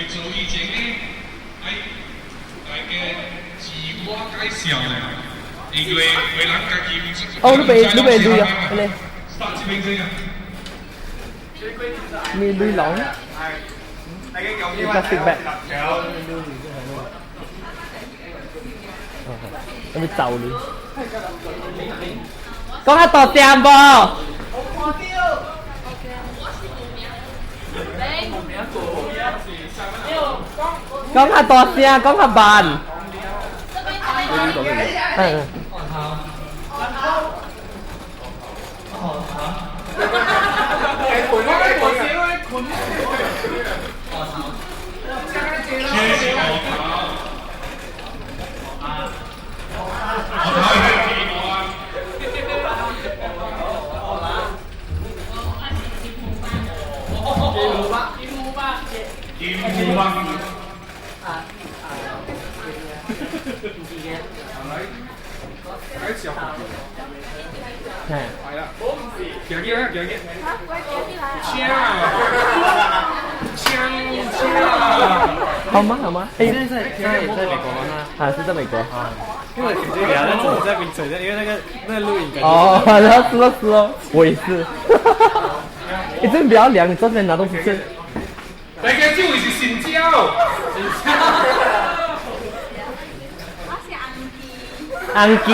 做以前呢，愛大家自我介紹咧，因為為人家己哦，你袂累啊？你 start 這邊先啊。你累狼？Plastic bag。有冇走你？講下大聲無？講下大聲，講下慢。嗯。係啦，行去啊，行去。車啊！車車啊！好嗎？好嗎？現在在美國嗎？啊，是在美國。因為感覺好像是在檳城，因為那個錄影感覺。哦，然後是咯是咯，我也是。你真比較涼，你坐這邊拿東西吃。大家這位是新椒。我是紅旗。紅旗。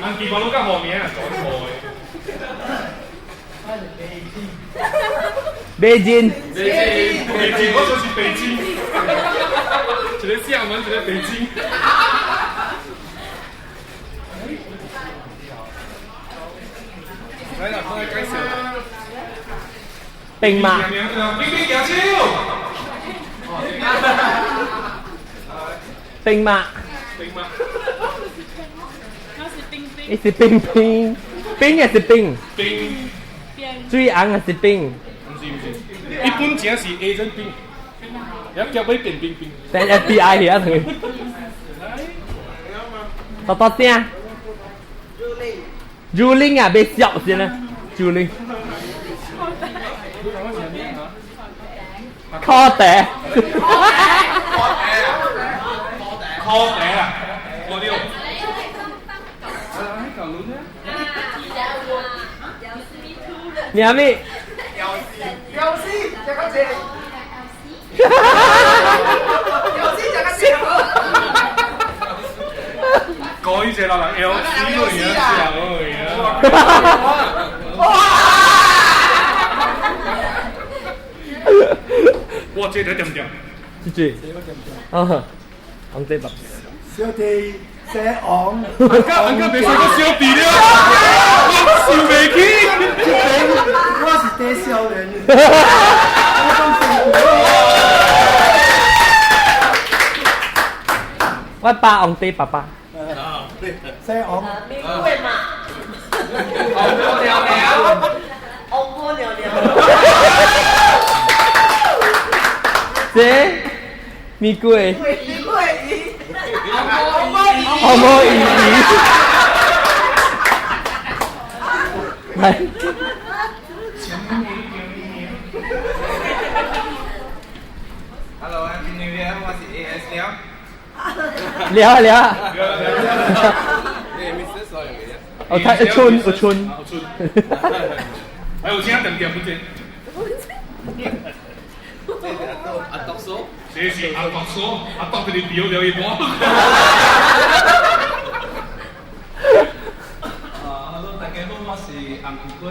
紅旗我攏較好名啊，做錯的。北京。北京，北京，我就是北京。一個廈門，一個北京。來啦，過來介紹。兵馬。兵兵舉手。兵馬。兵馬。我是冰冰。伊是冰冰，冰還是冰？冰。水紅還是冰？毋是毋是，伊本正是 agent 冰，也叫欲變冰冰。等 FBI 去啊，同佢。大大聲。Juling 啊，別笑先啦，Juling。烤茶。烤茶啊，我了。名咩？老師，食較濟。老師食較濟。講伊這老人 L C 都會食，哎呀！哇！哇，這個點點。這這。啊，紅這吧。小弟姓王。阿哥，阿哥，別說個小弟了，我想袂起。這邊我是第少年。我爸王弟爸爸。姓王。玫瑰嘛。王婆娘娘。王婆娘娘。這玫瑰。玫瑰。王婆姨姨。來。 Hello, Happy New Year！我是 AS 了。了啊了啊。你係 Mr. 所用嘅啫。哦，他一春一春。還有請點點不見。阿獨嫂。這是阿獨嫂，阿獨就是丟了一半。啊，Hello，大家好，我是紅玫瑰。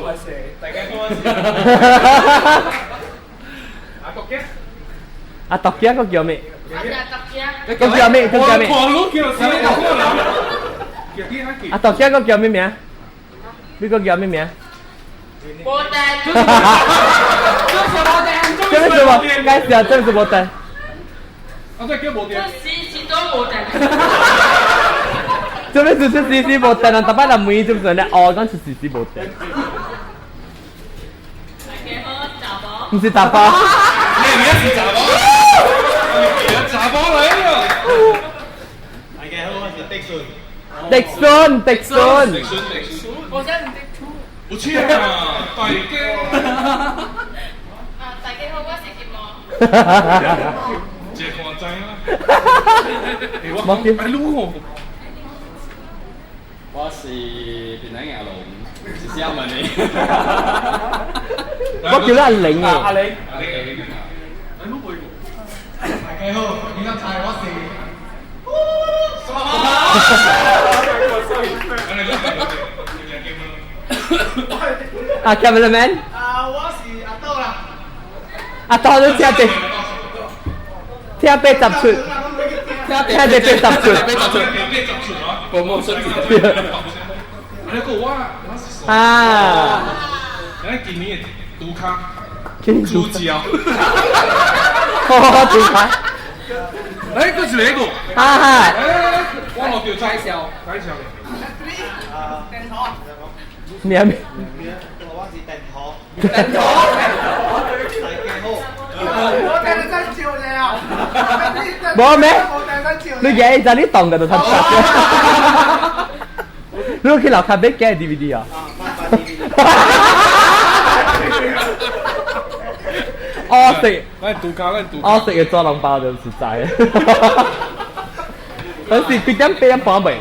我是，大家好，我是。阿獨仔。阿獨仔，閣叫咩？阿獨仔。閣叫咩？閣叫咩？阿獨仔閣叫咩名？你閣叫咩名？無電。這是什麼？該死啊！這是無電。啊，這叫無電。這時時都無電。這邊是時時無電啊！逐擺人問，就是咧，哦，講是時時無電。大家好，查某。毋是查甫。你名是查某。你查某來了。大家好，我是迪順。迪順，迪順。迪順，迪順。我想迪兔。有請啊，大家。啊，大家好，我是這看知啦。冇叫。哎，你我。我是檳榔阿龍，是啥問你？我叫你阿玲啊。阿玲。阿玲。哎，你背過？大家好，你剛才我是。啊，cameraman。啊，我是阿豆啦。阿豆你聽得？聽80出。聽得80出。 80出。 80出啊！無無出字。那個我是啊。咱今年的拄卡。主角。哦，拄卡。來，閣一個。啊哈。來來來，我落著介紹，介紹。電筒。咩咩？我是電筒。電筒。大家好。我聽你真笑你啊！無咩？你嘅就你當嘅就ทั。你去樓下買嘅 DVD 啊？我食，我食嘅炸籠包就實在。但是幾點8點半未？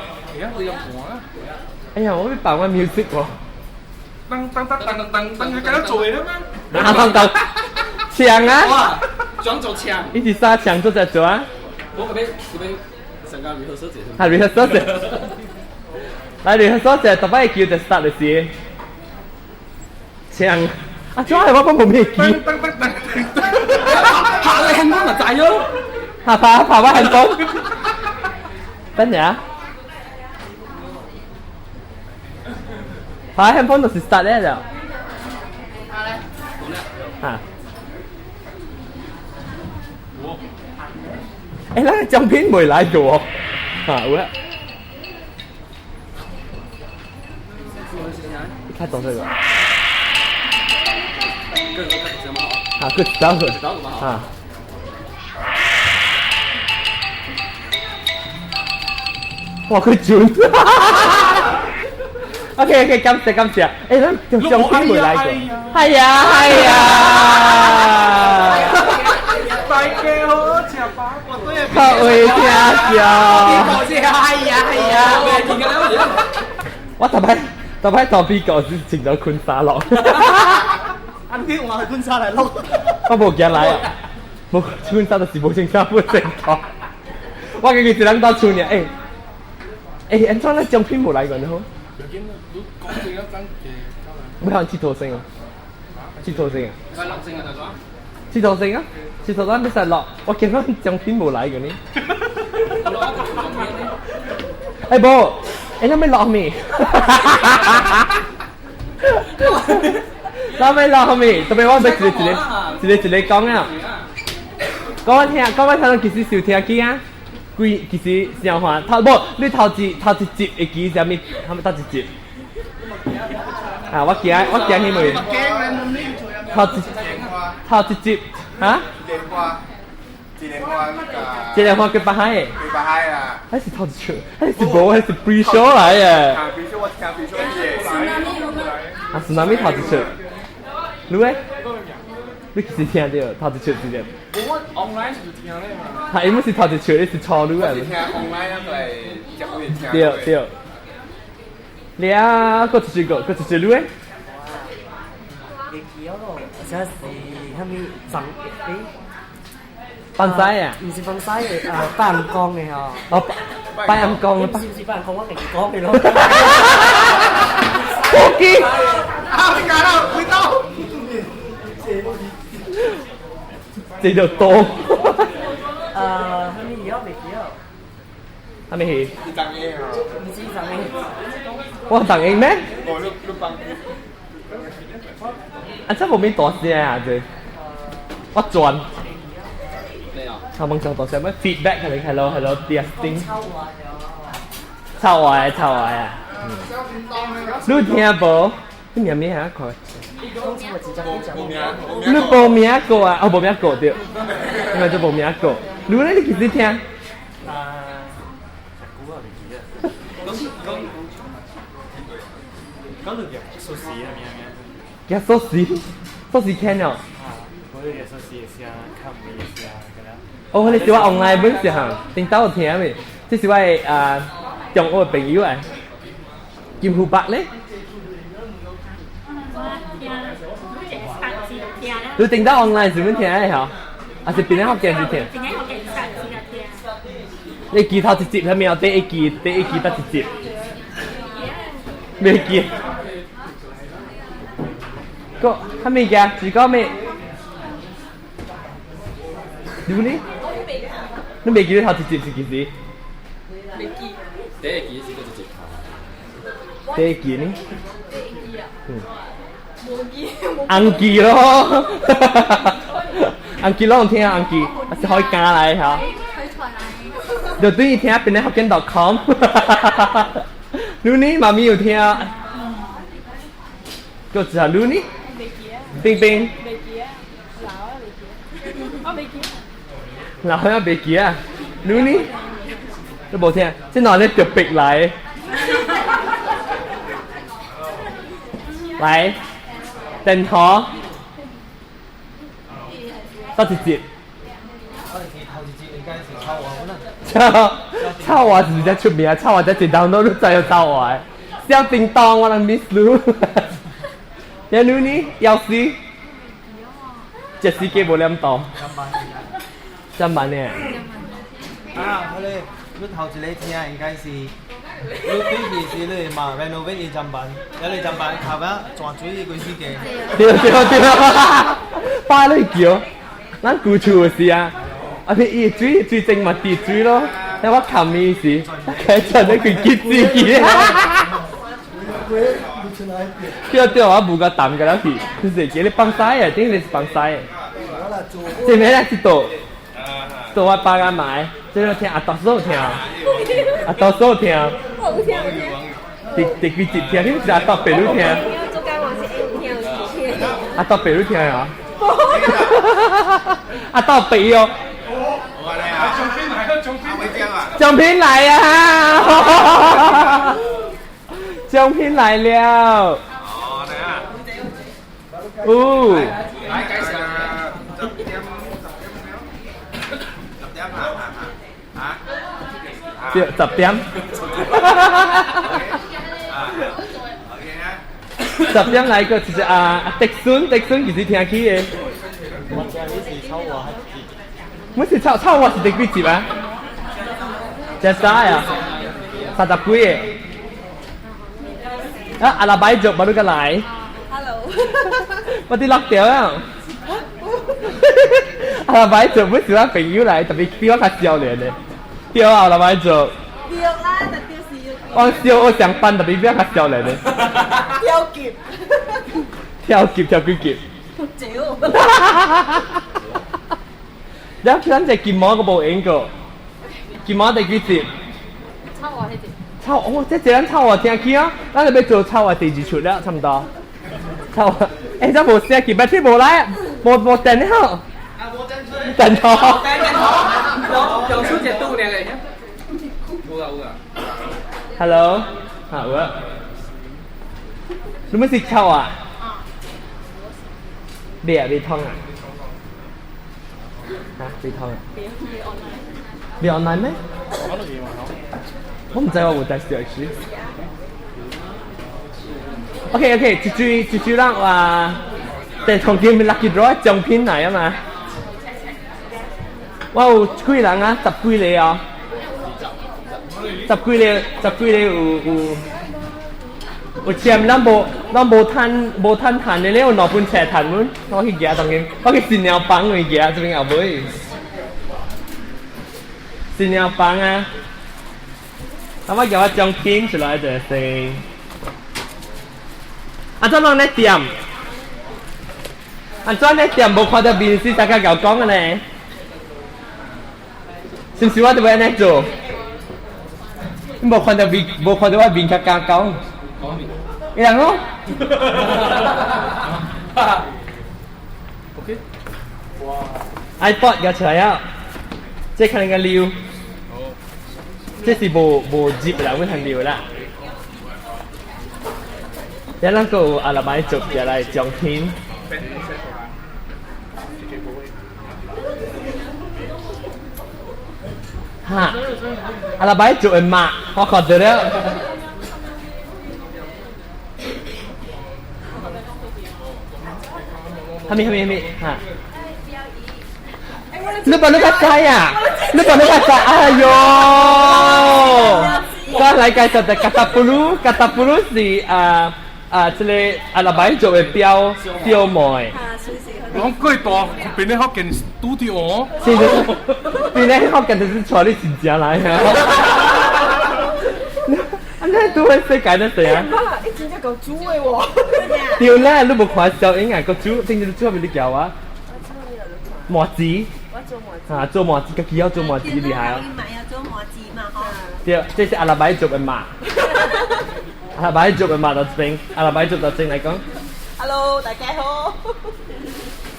哎呀，我要放我 music 喎。當當當當當當，佢繼續做嘢啦咩？啊當當，搶啊！哇，裝做搶。一直殺搶做在做啊！我嗰邊嗰邊上個 rehearsal 者。係 rehearsal 者。來 rehearsal 者，特擺叫就 start 就是搶。啊，怎係我講無咩記？當當當當，拍你 handphone 咪知咯。拍拍拍我 handphone。等陣。拍 handphone 就是 start 咧就。啊。欸，咱個獎品未來過喎。啊，有啊。較大聲個。啊，閣一首個。啊。哇，佢準。OK OK，感謝感謝。欸，咱獎品未來過。係啊係啊。大家好，食飽。各位聽眾。係啊係啊。我特擺特擺逃避狗是穿咗婚紗咯。阿你換去婚紗來錄。我無驚來啊，無穿婚紗就是無穿衫不正常。我家己一人到厝爾，欸欸，按怎咱獎品無來過呢？好。要看佚佗先哦，佚佗先啊。佚佗先啊，佚佗咱要使落，我見咱獎品無來過呢。欸無，欸咱欲落咩？咱欲落咩？特別我欲一个一个一个一个講啊。講我聽，講我聽，其實收聽機啊，規其實相反，頭無你頭一頭一集會記啥物？啥物頭一集？啊！我驚我驚彼物。頭一頭一集，哈？一年半，一年半幾百海的？幾百海啦！還是頭一出，還是無，還是 pre show 來的。啊，pre show 我聽 pre show 的。啊，是哪物頭一出？你咧？你其實聽著頭一出是啥？我 online 是聽咧嘛。係，因為是頭一出，你是錯你啊。我是聽 online 那個接會聽。對對。你啊，閣一個，閣一個你咧？會記咯，這是啥物長誒？放屎啊！毋是放屎的，啊，拜暗公的吼。哦，拜暗公。毋是毋是拜暗公，我家己講的咯。好記。啊！你講啦，回到。這就多。啊，啥物戲我袂記哦。啥物戲？你當英哦。毋是當英。我當英咩？無，你你幫。啊，這無咩大聲啊，這。我轉。頭毛講大聲咩？Feedback 係你 hello hello testing。臭壞臭壞啊！你聽無？你名咩啊？看。你無名過啊？哦，無名過對。應該就無名過。你咧？你幾時聽？啊，久啊，袂記得。講講到夾鎖匙啊，咩咩？夾鎖匙，鎖匙牽哦。我也是寫聲，看唔一聲，咁樣。哦，你是我 online 本時候，頂到有聽未？這是我的啊中學的朋友啊，金富伯咧。你頂到 online 是本聽的吼？還是邊個學見是聽？邊個學見是聽？你記頭一集係咪？第一季，第一季得一集。未記。個係咪嘅？是講咩？你呢？你未記得頭一集是幾時？未記。第一季是佗一集？第一季呢？第一季啊。嗯。無記。紅記咯，紅記攏有聽紅記，還是可以加來嚇。就等於聽邊個福建 .com。你呢？媽咪有聽？閣一下你呢？未記啊。冰冰。未記啊，老啊未記，我未記。老啊未記啊？你呢？你無聽？這哪咧特別來？來，電頭，倒一集。臭臭話是真出名，臭話真一當都你知有臭話。小叮當我人 miss 你。你呢？要死？這世界無念到。真慢呢？啊，嗰個你頭一個聽應該是，你對面是你嘛 renovate 伊砧板，有你砧板頭啊泉水規死家。對對對，巴你橋，咱舊厝是啊，啊伊伊水水井嘛滴水咯，那我冚伊時，開出咧佢結自己。對對，我無個淡個了去，就是叫你放屎啊，頂你是放屎。這邊咧是倒，倒我爸阿媽，這個聽阿多數聽，阿多數聽。我有聽有聽。第第幾集聽？你是阿多白女聽？阿多白女聽啊？阿多白哦。獎品來啊！獎品來了。哦。來介紹啊！10點，10點啊啊！對，10點。10點來個就是啊，迪孫，迪孫其實聽起的。我是臭臭我是第幾集啊？這三啊，30幾個。啊，阿拉伯族冇得來。 Hello。我啲落掉啊！阿拉伯族本是我朋友來，特別比我較少年的。對啊，阿拉伯族。對啦，特別是。我小我上班特別比我較少年的。跳級。跳級跳幾級？少。了，咱這金毛閣無演過，金毛第幾集？臭我迄集。臭哦，這這咱臭我聽起啊，咱就欲做臭我第二出了，差不多。臭我，欸，這無聲，今擺天無來，無無電了。啊，無電出。電頭。電頭。有出一度兩個。有啊有啊。 Hello，啊有啊。你們是臭啊？未啊，未通啊。嚇，未通啊？未 online 咩？我唔知我有帶小時。OK OK，一追一追人話，電筒機咪 lucky draw 獎品來啊嘛。我有幾人啊？10幾個哦。10幾個，10幾個有有有簽，咱無咱無趁無趁趁的咧，有兩本冊趁阮，我去舉當今，我去新娘房位舉，這邊後尾。新娘房啊！啊，我叫我獎品出來就是。啊，怎人咧點？啊，怎咧點？無看到面試，大家𠢕講的呢？是毋是我著欲按呢做？你無看到面，無看到我面較敢講。伊人咯。 OK。 iPod 舉出來啊！這可能個溜。這是無無入啦，阮通溜啦。咱咱閣有阿拉伯做起來獎品。哈，阿拉伯族的媽，我看到了。哈咪哈咪哈咪哈。你把你個仔啊！你把你個仔，哎呦！我來介紹的卡塔布魯，卡塔布魯是啊啊，這個阿拉伯族的標標妹。講過大，邊咧福建拄著哦。是是，邊咧福建就是帶你真正來啊！啊，你拄喺世界咧誰啊？你真正夠煮的喎！對啦，你無看小英啊，個煮，頂日煮咪你叫我。麻糍。我做麻糍。啊，做麻糍，家己曉做麻糍厲害哦。嘛要做麻糍嘛吼。對，這是阿拉伯族的麻。阿拉伯族的麻到這邊，阿拉伯族到這來講。 Hello，大家好。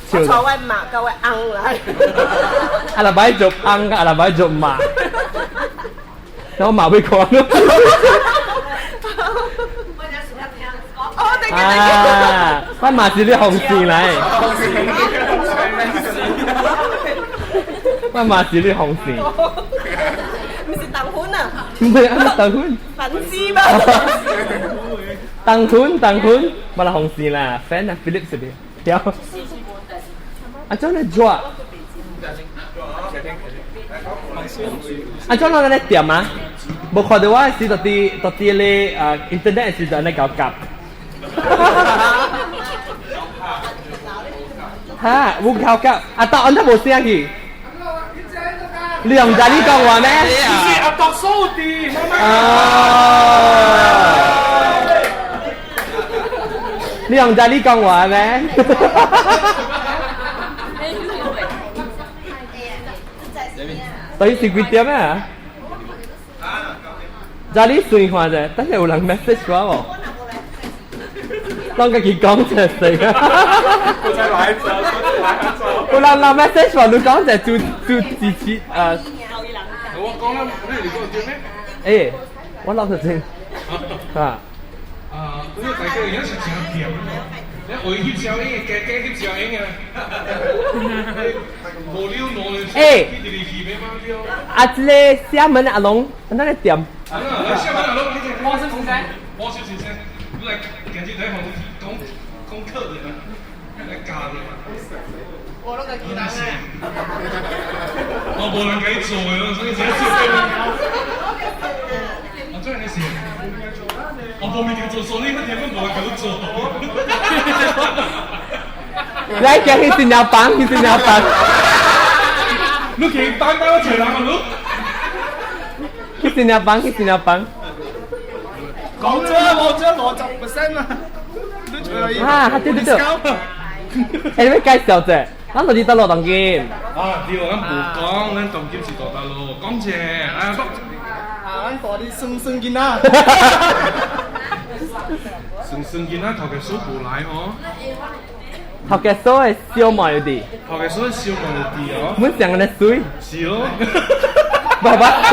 我坐位麻，夠位翁來。阿拉伯族翁，阿拉伯族麻。然後麻會看咯。哦，對對對。啊，我麻是你紅線來。我嘛是你紅線。唔是糖粉啊！唔係啊，糖粉。粉絲嘛。糖粉糖粉，冇啦紅線啦，fan 啊，Philip 是邊？對。啊，怎嚟做？啊，怎啷個咧點啊？無看到我時，到底咧啊，internet 時就按呢搞夾。哈，有搞夾，啊，到按都無聲去。你用在你講話咩？是阿獨蘇的。啊！你用在你講話咩？到底是幾點啊？在你算看者，但是有人 message 我無？攏家己講者死啊！有人留 message 話你講者做做支持啊！我講啦，你嚟講對咩？欸，我老實先。啊。啊，嗰個大家而家是真甜，你會翕照影，加加翕照影啊！無了攞欸，啊，這個廈門阿龍，那個店。啊，廈門阿龍，你這魔術先生，魔術先生，你來今日來講講課的啦，來教的啦。我攏家己人啊！我無人家做的，所以這小啊，這樣的是，我無物件做，所以我聽講無人家做。來，行去新娘房，去新娘房。你去單單我找人啊，你。去新娘房，去新娘房。講真，我真60%啊！啊，對對對。欸，你欲介紹者，咱就佇倒落當今。啊，對，咱無講，咱當今是大大路，講者，啊，啊，咱大啲孫孫囡仔。孫孫囡仔頭家嫂無來哦。頭家嫂的小妹有佇。頭家嫂的小妹有佇哦。阮上按呢媠。是哦。無法度。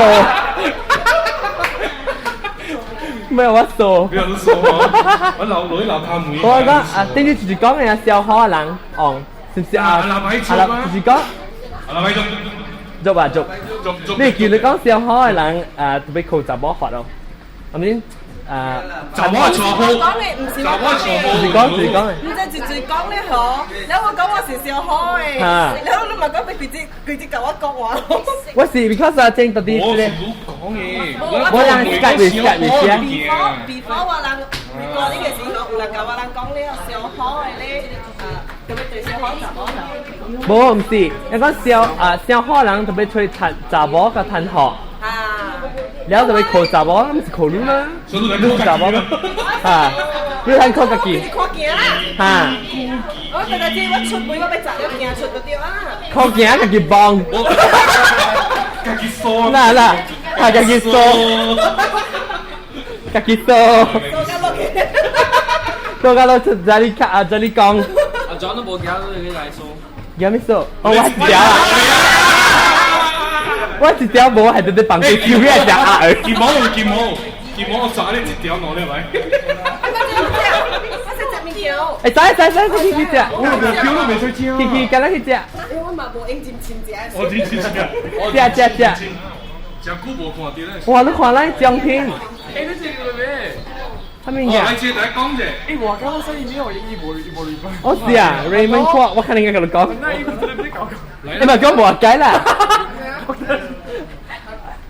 沒有我數。沒有數哦，我老女老頭妹。我講啊，頂日就是講的啊，燒烤的人，哦，是不是啊？阿拉伯做啊？就是講。阿拉伯做。做吧做。做。你記你講燒烤的人啊，特別靠查某發哦，係咪？啊，查某錯好。講的唔是查某錯好。就是講，就是講的。唔知直直講咧嗬，你我講我是燒烤的，然後你嘛講俾直接直接共我講話。我是 because 啊，正到底我是你講的，我人解決解決先。 Before 我人過呢個時候，有人共我人講咧燒烤的咧，啊，特別對燒烤查某人。無，毋是，你講燒啊燒烤人特別吹炭查某佮炭火。啊。了就欲靠查某，毋是靠你嗎？你查某啊，你通靠家己。靠行啦。哈。我大家知，我出門我欲十了行出就對啊。靠行家己幫。家己掃。啦啦，係家己掃。家己掃。掃到落去。掃到落出這裡卡啊，這裡講。阿 John 都無行，你來掃。行咩掃？哦，我一條啊。我一條無係佇咧房間收起來食鴨兒。金毛金毛金毛，我抓你一條兩了來。我食食物件。欸，走走走，去去食。我無叫都袂使食。去去，敢若去食。我嘛無用真親食。我真親食。食食食。真久無看到咧。哇！你看咱獎品。欸，你這個咩？啥物件？來，這來講者。欸，我剛剛說伊沒有，伊無伊無 reply。哦是啊，Raymond 郭，我看你應該共你講。那伊唔是搞。你咪講無解啦。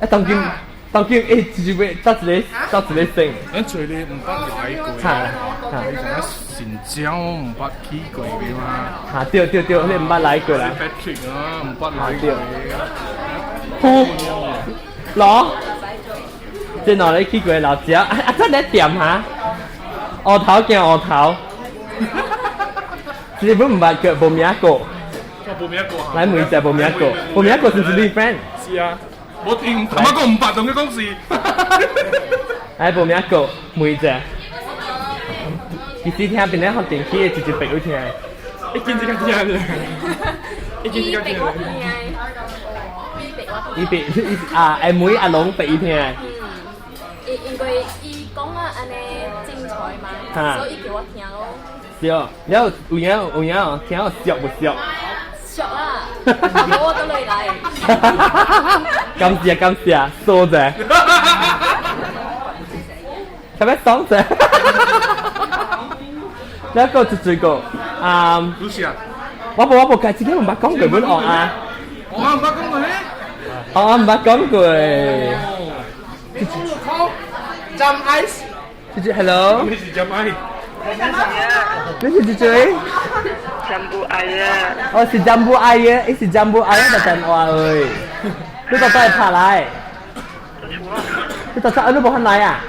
啊，當今當今欸，一一個，執一個，執一個姓。咱找你毋捌來過。哈哈。你知影新疆毋捌去過的嘛？哈對對對，你毋捌來過啦。 Patrick 啊，毋捌來過。呼，攞，這哪裡去過老食？啊啊！這咧店哈，烏頭行烏頭，這本毋捌叫無名過。無名過。來問一下無名過，無名過是毋是你 friend？是啊，我聽頭仔講毋捌，當佢講是。來無名過，問一下。其實聽邊咧學電器的，直接白有聽。一見即刻聽嘅，一見即刻聽。伊白伊啊，阿妹阿龍白伊聽。嗯，因因為伊講啊按呢精彩嘛，所以伊叫我聽咯。是哦，了有影有影哦，聽有俗無俗？俗啦，我都來來。感謝感謝，爽者。特別爽者。了個就這個啊。我無我無，自己毋捌講過本學啊。我毋捌講過咩？我毋捌講過。 Jam ice。姐姐，hello。你是 Jam ice。你是姐姐？ Jambu air。哦，是 Jambu air，伊是 Jambu air 就真話誒。你到底係拍來？你到底你無肯來啊？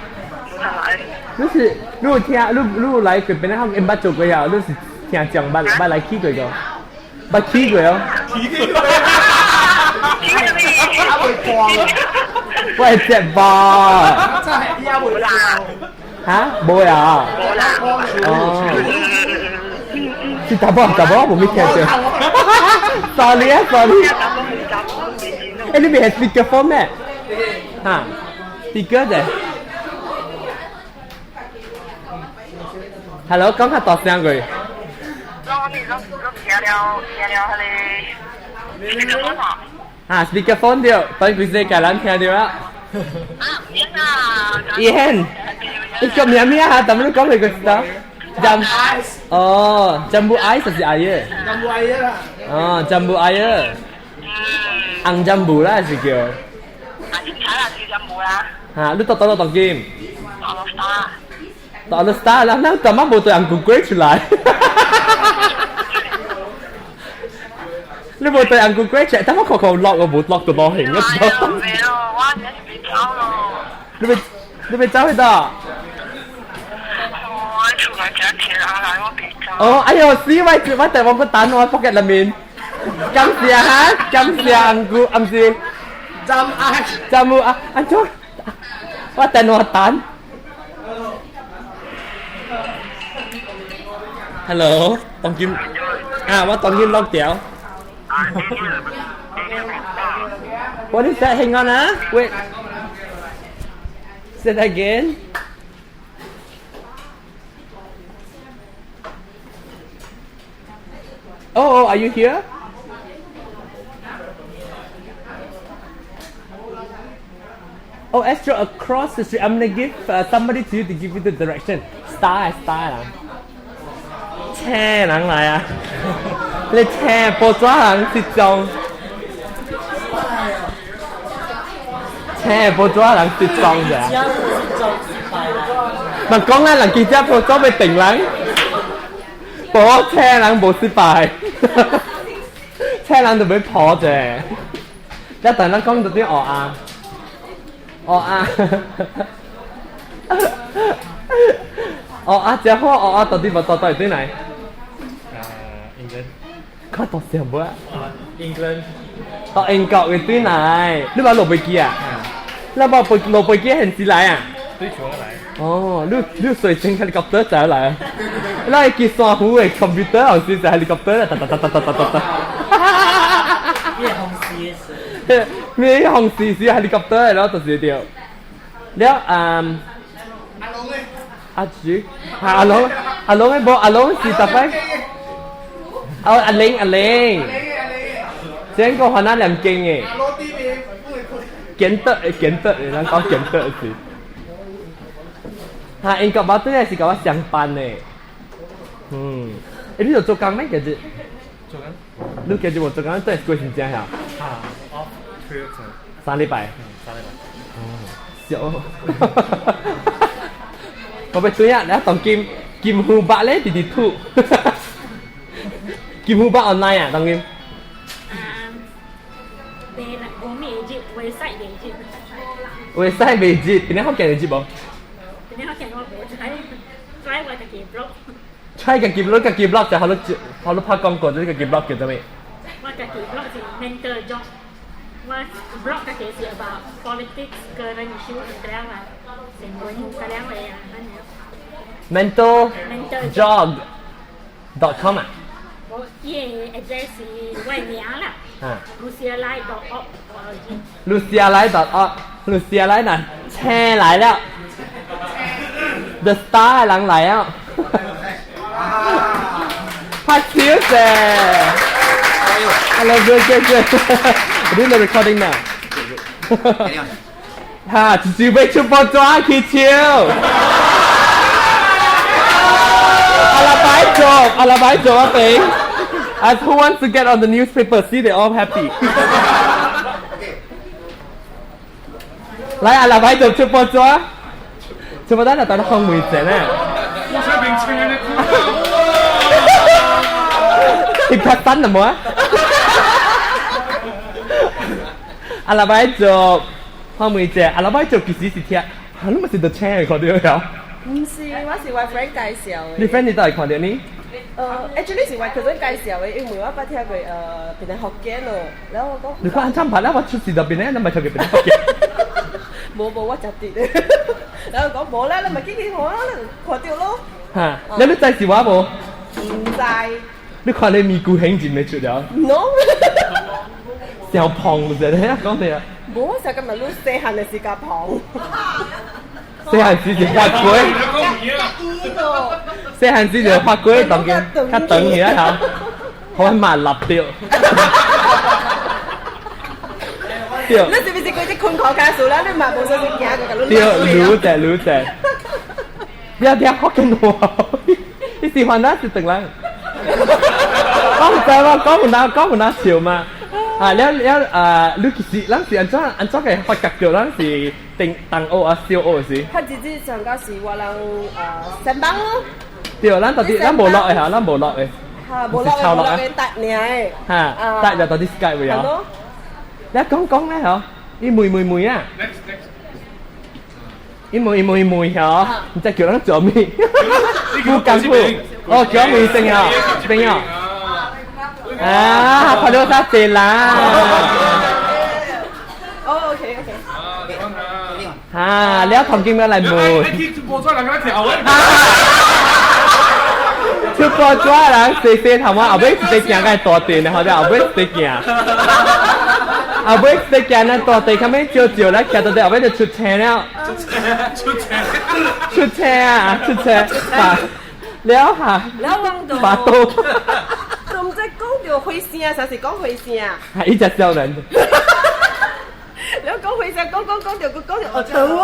無肯來。你是你有聽你你有來過邊個？毋捌做過啊？你是聽講捌捌來去過個？捌去過哦。去過。我會接波。真係也袂啦。嚇？無啊？哦。是查某查某，我無咪聽著。Sorry 啊，sorry。欸，你袂係 speakerphone 咩？嚇？speaker 者。Hello，講較大聲過。我你攏攏聽了聽了彼個 speakerphone 啊，speakerphone 對，等規世界人聽著啊。啊，免啊。演，你叫咩名啊？咱們講嚟個知道。Jam，哦，jambu ice 就是 air。 Jambu air 啦。哦，jambu air。紅jambu 啦是叫。啊，精彩啦，是jambu 啦。嚇，你讀到讀經？讀 star。讀到 star 啦，那怎麼無對紅菇出來？你無對紅菇出來，等我扣扣落，我無落到落型。我是被走咯。你被你被走去倒？我出來食鐵阿來，我被走。哦，哎呦，死我我帶我個蛋我 pocket 裏面。感謝哈，感謝紅菇，唔是。針啊！針啊！安怎？我等我蛋。Hello，當今啊，我當今落掉。What is that? Hang on, ah. Wait. Say that again. Oh, oh, are you here? Oh, Astro, across the street. I'm gonna give somebody to you to give you the direction. Star, star 啦。車人來啊！你車報紙人失蹤，車報紙人失蹤者。咪講啦，人記者報紙要定人，報車人無失敗，車人就要破者。一陣咱講到啲學啊，學啊，學啊，這好學啊，到底無到底對來？ England。看大聲無啊？England。到英國嘅對來，你捌落飛機啊？你捌落飛機現時來啊？對厝來。哦，你你隨身 helicopter 就來啊？你會記山虎的 computer 後時就 helicopter 啦，噠噠噠噠噠噠噠噠。咩紅事是？咩紅事是 helicopter 咯，就是對。了嗯。阿龍咧？阿主，阿龍，阿龍嘅無，阿龍是特別。哦，阿玲，阿玲。這個可能念經嘅。簡得會簡得，咱講簡得是。哈，英國捌對來是佮我相班的。嗯，欸，你有做工咩？其實？做工。你其實無做工，對過真正遐？啊，off period 3禮拜。嗯，3禮拜。哦，笑。我欲對啊，你當今金虎八咧，直直吐。金虎八 online 啊，當今。啊，袂啦，無咩入，website 袂入。 website 袂入，邊個福建會入無？邊個福建我無知，try 我家己 blog。 try 家己 blog，家己 blog 就好你好你拍廣告，這個家己 blog 叫做咩？我家己 blog 是 mental job。我 blog 家己是 about politics, current issue 這樣啦，新聞這樣嘅啊， mental mental jog.com 啊？我伊個 address 是我名啦。啊。 lucialai.org。 lucialai.org，Lucia 來嗱，車來了，The Star 的人來了，拍手聲。Hello, good, good, good. I'm doing the recording now. 哈，一張欲出報紙起笑。阿拉擺做，阿拉擺做啊肥。As who wants to get on the newspaper? See, they all happy. 來，阿拉擺做出報紙，出報紙就等紅梅子呢。我想變青的。你拍單了冇啊？阿拉擺做紅梅子，阿拉擺做其實是聽，啊，你咪是到青的看到了？唔是，我是我 friend 介紹的。你 friend 你都係看到呢？actually 是我 cousin 介紹的，因為我捌聽過檳城福建咯，然後我講。你看按怎拍啦？我出事就變咧，你咪聽過檳城福建。無無，我食啲咧。然後講無啦，你咪去去看啦，看到咯。嚇！你知是我無？唔知。你看你咪古興字未出了？ No。小胖就係你講你啊。無，我成日今日你細漢的時間胖。細漢時是發粿。細漢時就發粿，當見較長起來嚇，好麻立掉。對。你是不是嗰啲困苦家數啦？你嘛無說是行過，對，愈濟愈濟。你聽福建話，你喜歡哪是轉來？我唔知我講唔哪講唔哪笑嘛。啊，了了啊，你其實咱是按怎按怎個發覺到咱是定同學啊小學是？他直接上個是我人啊三班咯。對，咱到底咱無落的嚇，咱無落的。嚇，無落的，無落的，搭爾的。嚇，搭就到底 Skype 未啊？你講講咧嗬，伊問問問啊。伊問伊問伊問嗬，你再叫人做咩？不甘苦，哦，叫我問先啊，朋友。啊，看到啥濟啦？哦，OK OK。嚇，你頭先咩來問？出報紙人跳啊！出報紙人細細頭毛，後尾一直行到大殿的，好者後尾一直行。後尾一直行咱大地，後尾照照來徛到底，後尾就出車了。出車！出車啊！出車！啊！了下。了往到。把刀。都毋知講著火聲，啥是講火聲？係一隻少年。了講火聲，講講講著，閣講著學長哦。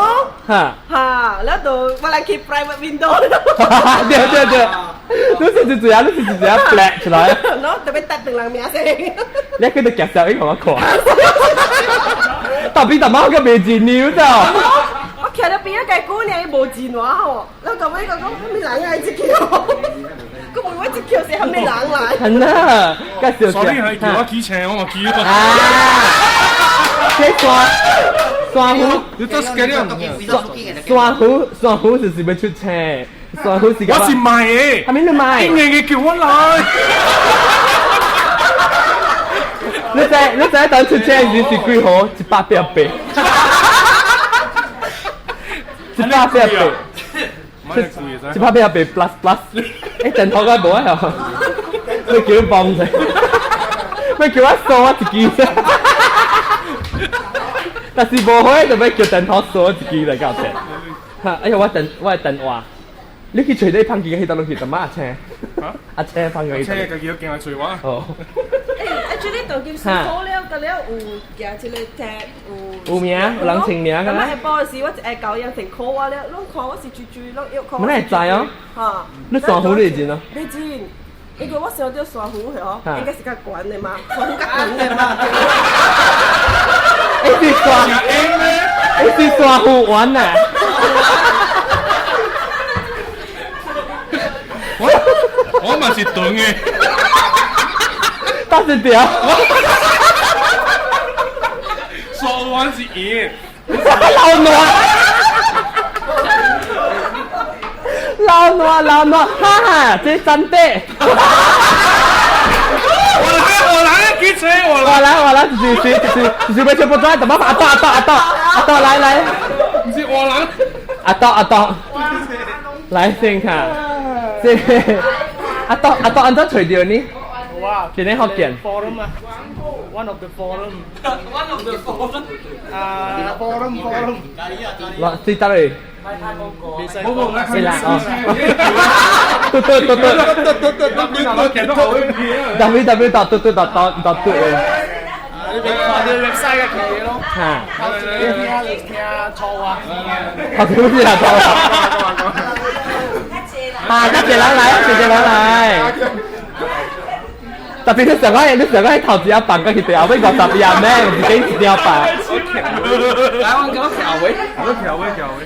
哈。哈，了就我來去 private window。對對對，你是一隻啊，你是一隻 black 出來。喏，特別搭斷人名聲。你去到夾小英給我看。大比大媽個未字尿咋？我徛咧邊仔個姑娘，伊無字我吼，了後尾講講啥物人來這橋？佢問我這橋是啥物人來？係啊，介紹所以係叫我起車，我嘛起。啊！這山山虎，你這是幾點？山虎山虎就是欲出車，山虎是。我是賣的。啥物你賣？應該叫我來。你知你知當出車時是幾號？188。188。188 plus plus。欸，電話我無啊吼，你叫我幫者，你叫我掃我一支。但是無好就欲叫電話掃一支來交錢。哈！哎呀，我電我的電話，你去揣你胖機去倒落去，淡仔阿青，阿青放佢。阿青家己都驚來揣我。哦。欸， Actually 當今辛苦了，得了有行一個聽有。有名有人稱名㗎啦。咁下晡時我一下九樣成 call 我了，攏看我是豬豬，攏要看。我哪會知哦？嚇！你珊瑚你會認哦？你認，因為我想到珊瑚係哦，應該是較懸的嘛，珊瑚較懸的嘛。欸是珊，欸是珊瑚丸呐。我嘛是長的。大聲點。珊瑚丸是圓。老暖。老暖老暖，哈哈，這真的。我來，記者我來。我來我來，就是就是要出不出？怎麼阿多阿多阿多阿多來來。唔是我人。阿多阿多。來先看，這阿多阿多按怎揣著呢？哇！一個福建。 Forum 啊，one of the forum。 One of the forum。啊，forum forum。哇，這得嘞。冇冇，是啦，哦。對對對對。W W dot 對對 dot dot dot 對。你別看啲 website 嘅嘢咯。嚇。你聽你聽錯話。頭先是錯話。啊，多謝人來，謝謝人來。特別你上個你上個喺頭一棒，跟佢哋後尾50廿咩，自己一條棒。來，我講橋尾，我橋尾橋尾。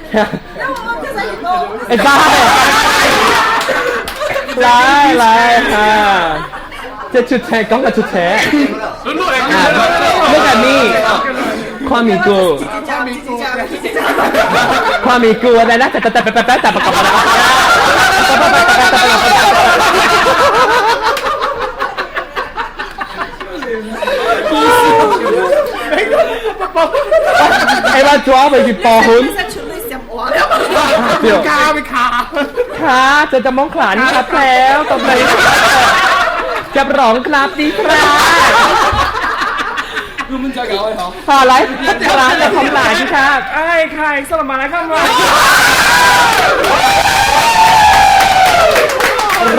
會使。來來嚇，這出車講個出車。Look at me，看咪咕。看咪咕，我來來，哒哒哒哒哒哒哒哒哒。欸，我抓袂去報分。卡咪卡。 ค่ะจะจะมองขลานครับแล้วตบเลยจับร้องครับดีครับ 我們再搞一好。好來，ขลานจะทำหลานครับ 哎，開，收了馬來看嗎？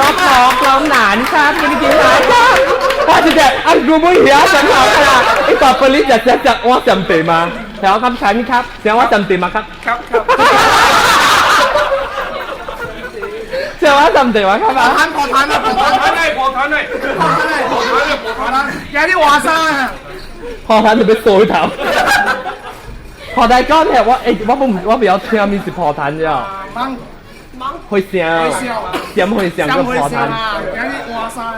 รอบท้องร้องหนานครับกินกินหลานครับ啊，姐姐，啊，我不晓想好啦，你把玻璃จะจะจะ我จำ对吗？แล้วครับฉันครับเสียงว่าจำ对吗ครับ ครับครับ เสียงว่าจำ对吗ครับ 破摊破摊啊！破摊嚟破摊嚟破摊嚟破摊嚟破摊，有啲話生啊！破摊就俾掃頭。破大哥，我欸，我不我比較聽咪是破攤啫。掹會聲，點會聲叫破攤？有啲話生啊！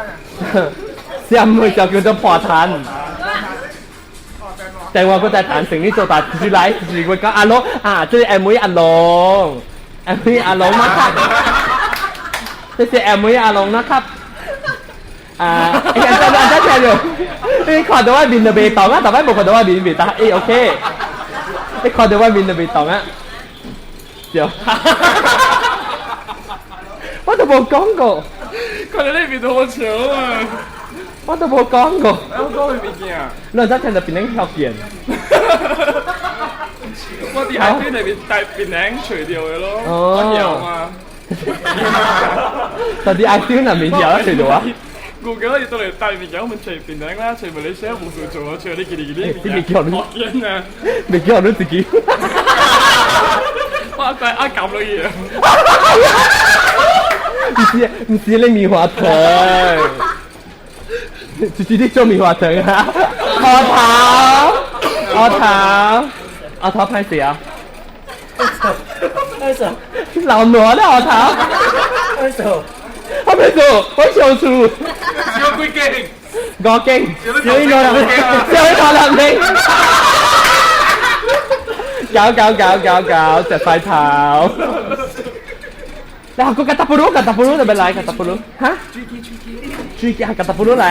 點會聲叫做破攤？電話佢在談成你做大住來住我講阿龍啊，這是 M V 阿龍，M V 阿龍嘛ครับ，這是 M V 阿龍นะครับ。啊，欸，按怎按怎聽著？你看到我面就袂動啊，逐擺無看到我面袂動，欸 OK。你看到我面就袂動啊？對。我都無講過。看到你面都好笑啊！我都無講過。我講佢物件。你怎聽到變成福建？我佇海邊內面帶檳榔除掉的咯，我曉嘛。到底愛丟那面曉除掉啊？ Google 伊都來帶物件，我們揣檳榔啦，揣馬來西亞無事做，揣你記哩記哩。你未叫你？福建啊！未叫你自己。我怪阿撳落去。唔是唔是你棉花糖，就是你做棉花糖啊！阿頭，阿頭，阿頭歹勢啊！為什麼？老挪了阿頭。為什麼？我沒做，我小廚。燒幾斤？五斤。燒一個人，燒一個人命。搞搞搞搞搞，食晒頭。嗱，個吉達布魯，吉達布魯就咪嚟，吉達布魯，嚇？追擊係吉達布魯嚟，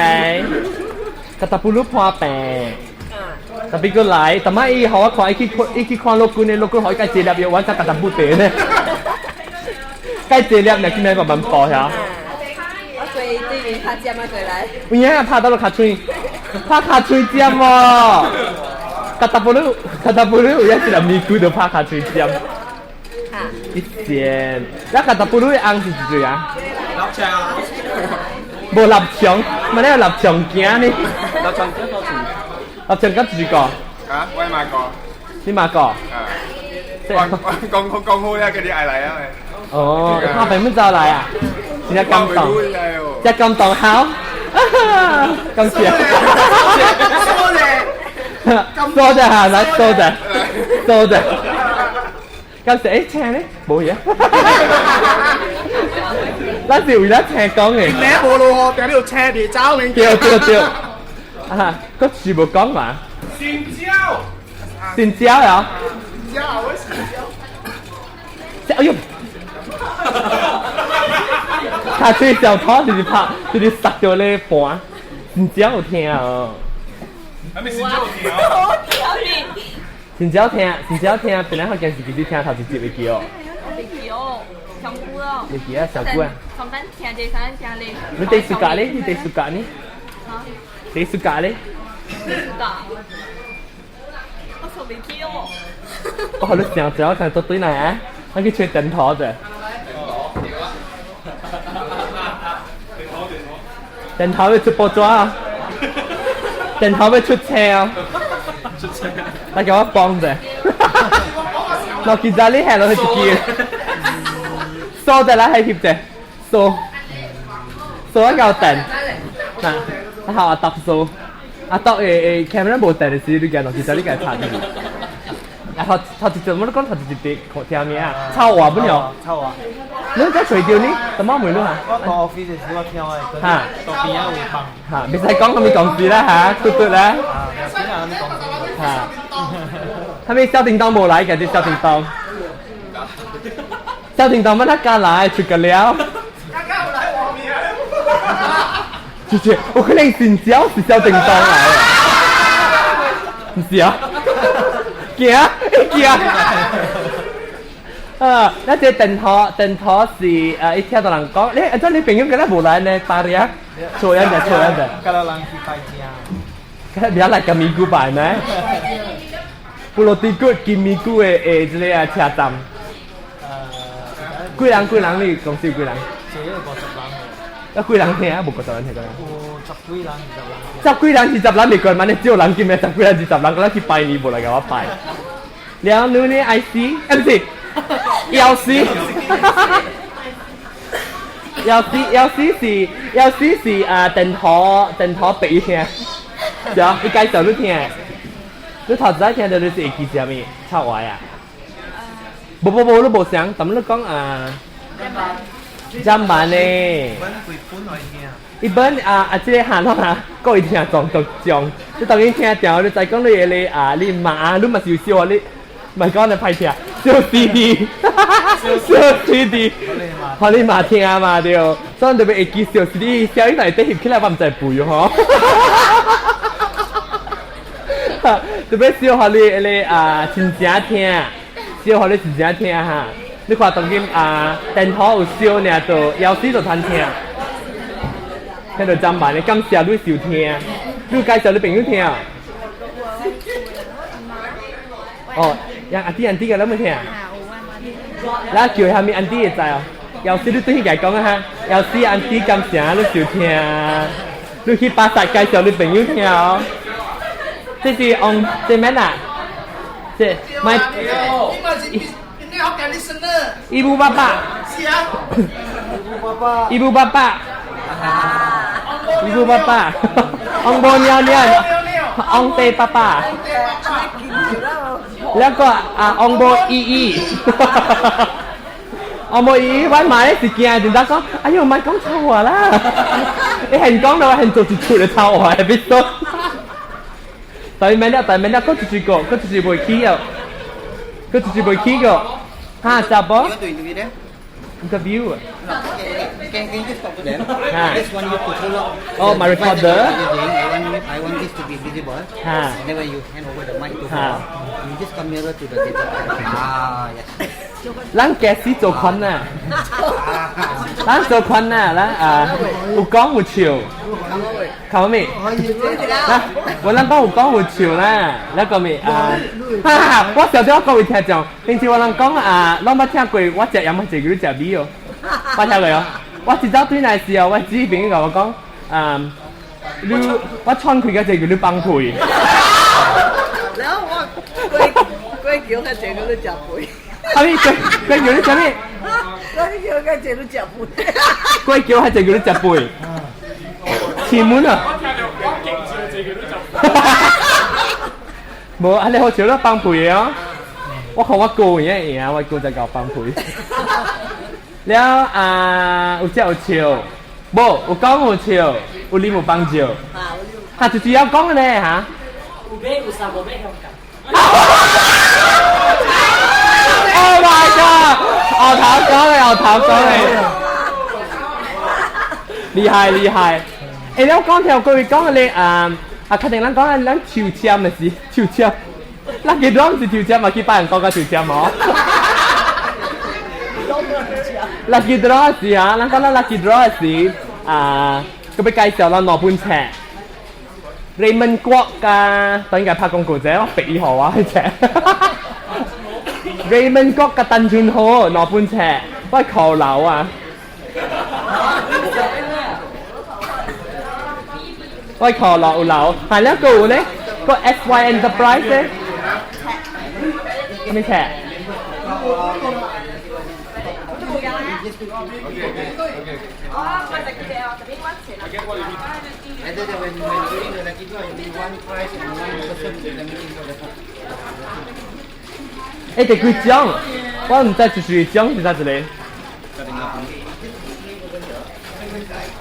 吉達布魯破病。特別佢來，但係伊予我看，伊去伊去看老君的，老君予伊蓋一粒藥丸，才吉達布茶呢。蓋一粒，你去咩慢慢補遐？我坐對面拍尖啊過來。有影拍到落跤喙，拍跤喙尖哦。吉達布魯，吉達布魯有影一粒咪龜就拍跤喙尖。一線，那吉達布魯的紅是幾歲啊？老車。無，無立場，嘛你有立場驚呢？立場驚多錢？立場敢一個？啊，我嘛個。你嘛個？啊。我講講講好咧，佢哋愛來啊！哦，阿朋友走來啊！真正感動，真感動，好，感謝。多謝嚇，來多謝，多謝。感謝，誒請咧，冇嘢。咱是為了請講的。你無落雨，定你有車佇走面。對對對。啊，閣是無講嘛？新椒。新椒啊？新椒，我新椒。哎呦！他這小拖就是拍，就是殺掉咧盤，新椒有聽哦。還沒新椒有聽哦。好聽。新椒聽，新椒聽，本來好像是其實聽頭一集會記哦。會記哦，上久咯。會記啊，上久啊。上班聽這啥聽咧？你第暑假咧？你第暑假呢？啊？第暑假咧？第暑假。我做袂記哦。我好你上早上都對來啊，我去吹燈頭者。電頭要出報紙啊！電頭要出車啊！出車。來給我幫者。我其實你係落去一支，掃者來係翕者，掃掃一嚿電。嗱，啊好阿達掃，阿達誒誒，camera 無電的時，你驚落其實你該拍的。啊，頭頭一集我講頭一集佇聽咩啊？臭話不了。臭話。你講隨掉呢？什麼問你啊？我到 office 時我聽的，嚇，到邊仔有放。嚇，袂使講啥物公司啦嚇，嘟嘟啦。啊，邊仔有公司。嚇，啥物小叮當無來嘅，這小叮當。小叮當乜他敢來出個了？姐姐，我可能新椒是小叮當來的，唔是啊？驚，驚。啊！那這電頭電頭是一聽到人講，你啊，這你朋友今日無來呢？巴黎啊，錯樣的，錯樣的。今日人去拜食。今日來金咪菇拜咩？布羅迪谷金咪菇的的這個啊車站。幾人幾人？你公司幾人？這個50人。啊，幾人聽啊？無50人聽過。有十幾人、20人。十幾人、20人，你過萬，你少人見咩？十幾人、20人，我去拜年無來共我拜。了，你呢？I C，啊不是。幺四，幺四幺四是幺四是啊，電頭電頭白聽，是啊，伊介紹你聽，你頭一擺聽到你是會記啥物？臭話啊？無無無，你無想，但你講啊？針板呢？伊本啊啊，這個行攏啊，故意聽撞獨撞，你當然聽著，你知講你的啊，你媽，你嘛是有笑啊你。唔係講你歹聽，小 CD，小 CD，予你嘛聽嘛對，所以特別會記小 CD，小伊內底翕起來我毋知背吼。特別小予你彼個啊親情聽，小予你親情聽哈。你看當今啊電頭有燒爾，就枵死就通聽，聽到針板的，感謝你收聽，你介紹你朋友聽。哦，讓阿弟阿弟個攏沒聽？咱叫啥物阿弟會知哦？有時你對伊講啊哈，有時阿弟感謝你收聽，你去巴剎介紹你朋友聽哦。這是王這咩啦？這買。Ibu bapa。是啊。 Ibu bapa。Ibu bapa。翁母娘娘。翁爸爸爸。แล้วก็啊，翁母姨姨，翁母姨姨，我媽咧是驚，真正講，哎喲，莫講臭話啦！你現講的話，現做一出的臭話，別說。對面了，對面了，閣一句個，閣一句袂起哦，閣一句袂起個，哈，查某。Interview. Can you just talk to them? Ha. I just want you to pull up. Oh, my the device recorder. that you're using. I want this to be visible. Ha. And then when you hand over the mic to Ha. her, you just come nearer to the table. Ah, yes. 咱家始做款啊，咱做款啊，咱啊有講有笑，靠咩？啊，我咱講有講有笑啦，那個咩啊？哈哈，我小時候各位聽眾，平時我人講啊，攏捌聽過，我食鹽一個你食米哦，捌聽過哦。我一早對來時候，我姊朋友共我講，啊，你我穿開個這叫你放屁。然後我過過橋較濟叫你食肥。啊你過過橋你食咩？過橋較濟你食肥。過橋較濟叫你食肥。前門啊！我聽到我勁笑這個都就。無，啊你好笑啦，放屁的哦。我看我哥有影贏，我哥才共放屁。了啊，有食有笑，無有講有笑，有啉有幫助。哈，就是要講的呢嚇。有買有衫，無買香港。 Oh my god！牛頭講的，牛頭講的，厲害厲害。欸，你講條各位講的咧，啊啊，確定咱講的咱抽籤的是抽籤，咱幾多是抽籤嘛？去拜人講甲抽籤哦。Lucky draw 是啊，咱講咱 lucky draw 是啊，佢欲介紹咱兩本冊。Raymond 郭佮等應該拍廣告者，我俾號啊，迄隻。Raymond 郭佮鄧俊豪兩本冊，我扣樓啊。我扣樓有樓，係咧個有咧個 SY Enterprise 咧，咩冊？欸，第幾獎？我毋知就是獎是啥一個。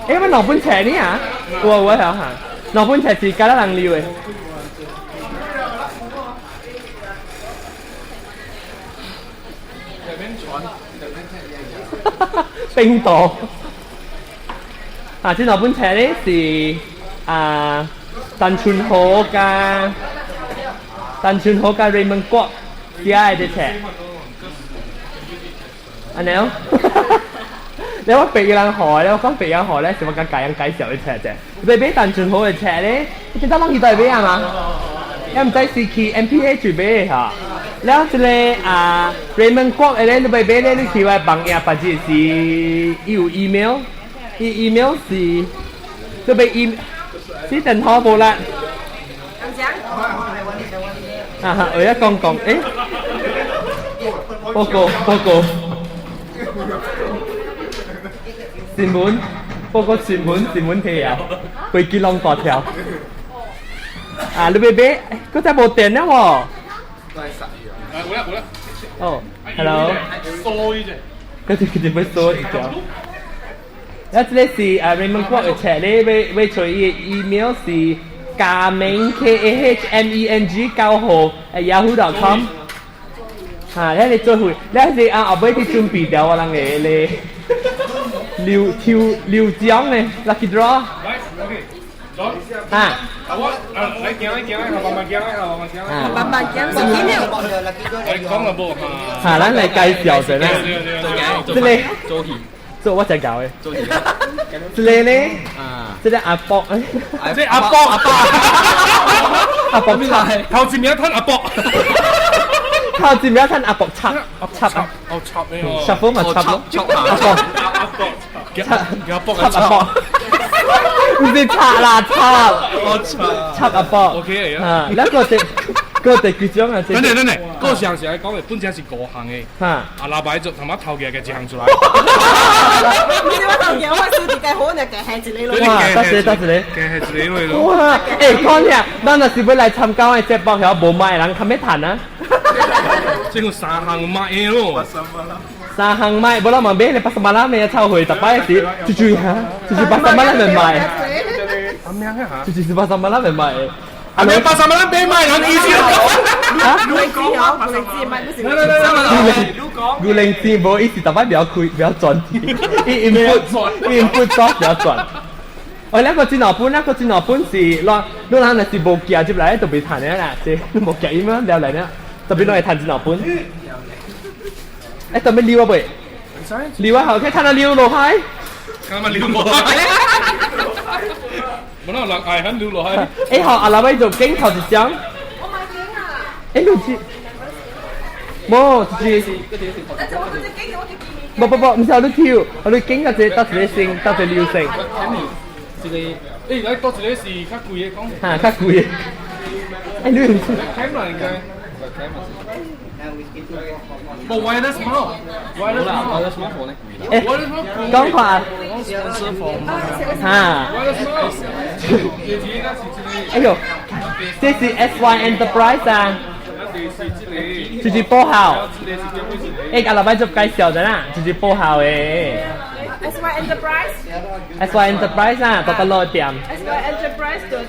欸，我兩本冊呢啊？有啊有啊哈，兩本冊是敢若人溜的。冰島。啊，這兩本冊咧是啊，陳春豪佮陳春豪佮 Raymond 郭寫的這冊。按呢哦，你我別人學咧，我講別人學咧，是我講教人介紹的冊者。欲買陳春豪的冊咧，你記得攏去佗買啊嘛？也毋知是去 MPH 買的哈。了這個啊，Raymond 郭的咧，你欲買咧，你去我網頁，或者是伊有 email，伊 email 是，你欲 email，是電話無啦？啊哈，我一講講，欸，報告報告，新聞報告新聞新聞提啊，飛機攏大條。啊，你欲買，閣再無電了無？有啦有啦。哦，Hello。掃伊者。佢哋佢哋欲掃一條。啊，這個是啊 Raymond 郭的冊咧，欲欲揣伊的 email 是家明 K A H M E N G 9號 @yahoo.com。嚇，你嚟做會，你是啊後尾去準備掉我人的咧，溜抽溜獎的 lucky draw。來，OK。啊。啊我啊來行來行來，慢慢行來，慢慢行來。慢慢行，是幾秒？來講了無？嚇，咱來介紹者咧。這個做戲。做我才搞的。做戲。這個咧，這個阿伯，這阿伯阿伯，阿伯插，頭一名趁阿伯，頭一名趁阿伯插，插啊，哦插的哦，插風嘛插咯，阿伯，阿伯，插阿伯插阿伯，毋是插啦插，插阿伯，OK 啊，咱個第個第幾種啊？等等等等，個上是來講的，本身是五項的，哈，啊老白做他媽頭家嘅一項出來。唔是我頭家，我輸一個好，你加下一個咯。哇，得一個得一個，加下一個咯。哇，欸，講啥？咱若是欲來參加的節目，曉無麥的人較欲趁啊？這個三項麥的咯。三項麥，無咱嘛買咧八十萬啦，咩臭會十擺時，就就哈，就是八十萬咱咪買。阿咩啊？就是八十萬咱咪買。阿咩八十萬咱買買，人意思。啊？你講啊，牛靈芝買不是？牛靈芝無，伊是逐擺袂曉開，袂曉轉，伊 input input 煞袂曉轉。哦，那個真老本，那個真老本是，咱你人若是無寄入來，就袂趁的啦。是，你無寄伊麼了來呢？特別攏會趁真老本。欸，特別溜啊未？溜啊好，去趁啊溜落海。干嘛溜落海？無那人愛很溜落海。欸好，阿老尾做鏡頭一張。我買鏡啊！欸，你是？無，就是。無無無，毋是我你抽，我你鏡個這搭一個星，搭一個流星。一个，欸，來多一個是較貴的講。嚇，較貴的。欸，你唔是？開嘛應該。無 wireless mouse，wireless mouse，欸，講看。嚇。 wireless mouse。哎呦，這是 SY Enterprise 啊。就是報效。欸，阿老闆就介紹的啦，就是報效的。 SY Enterprise。 SY Enterprise 啊，大大路店。 SY Enterprise 就是